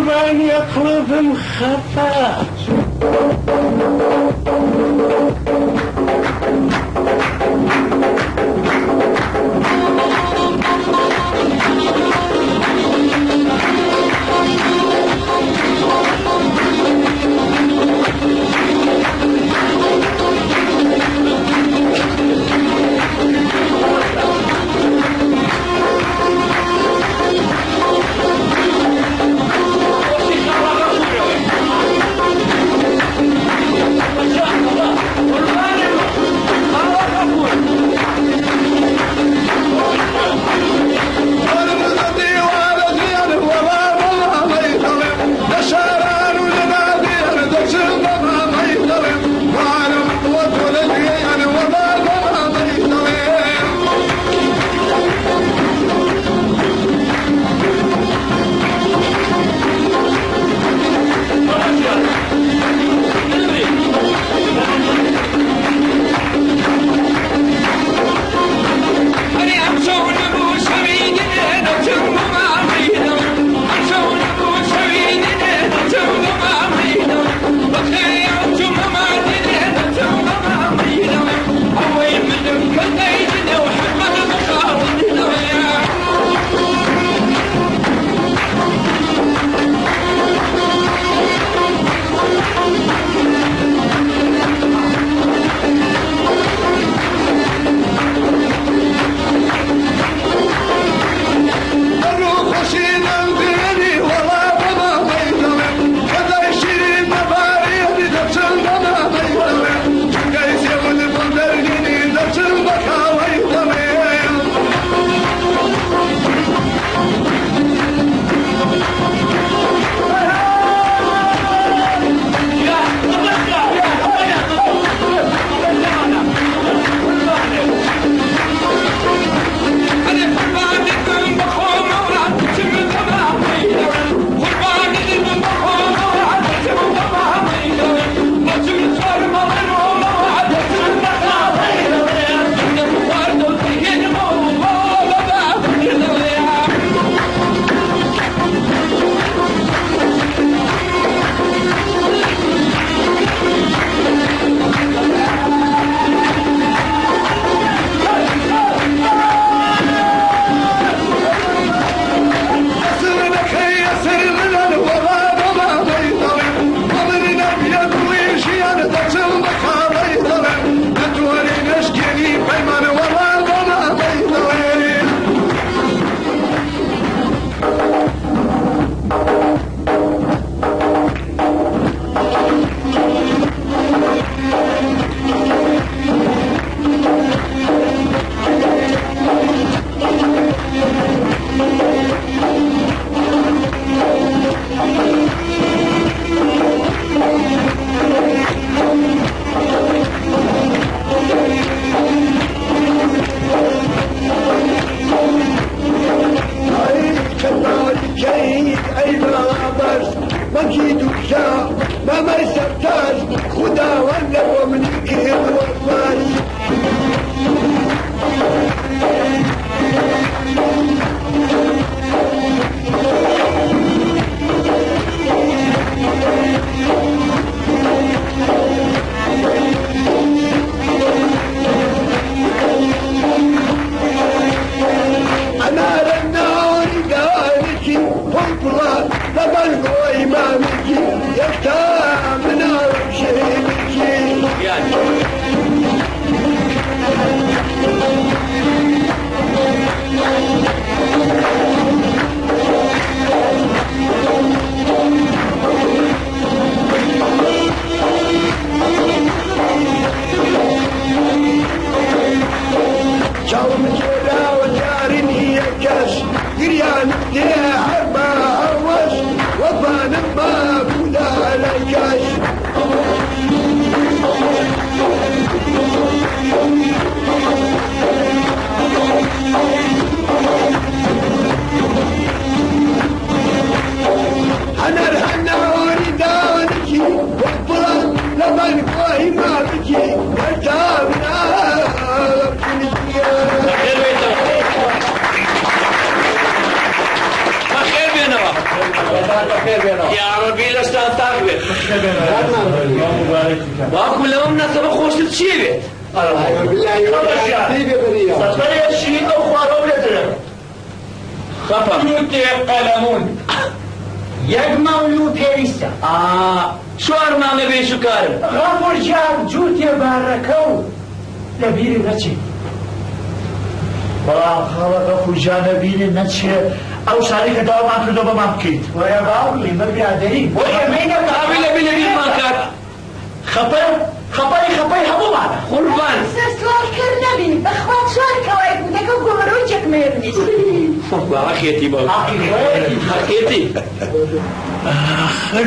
قوربانی ئەقڵبم خەفە. ئیمامێکی یەکتا. یاڕەبی لەشتان ساغ بێت. باوکم لەوە مناسەبە خۆشتر چییە بێت؟ سەفەرێکی ئەو خوارەو لێ درم. خەپە. جووتێ قەلەمون. یەک مەولوو پێویستە. ئا چوار مانگە بێ ئیش و کارم. غەفور گیان جووتێ بارەکە و لە بیرت نەچێ. بەڵام خاڵە غەفور گیان لە بیرت نەچێ ئەو شارەی کە داوامان کردووە بۆمان بکەیت. وەرە باوک ئێمە برادەرین بۆ ئێمەی نەکا. ئابی لە بیر لە بیرمان کات. خەپە خەپەی خەپەی هەموومانە. قوربان. سەرسواڵکەر نەبی بەخوا چوار کەوای بوو لەگەڵ گۆمەرۆکێکم هەیە منیش. وەڵا حەقیەتی باوک. حەقی خۆیەتی. حەقیەتی. ئاخر.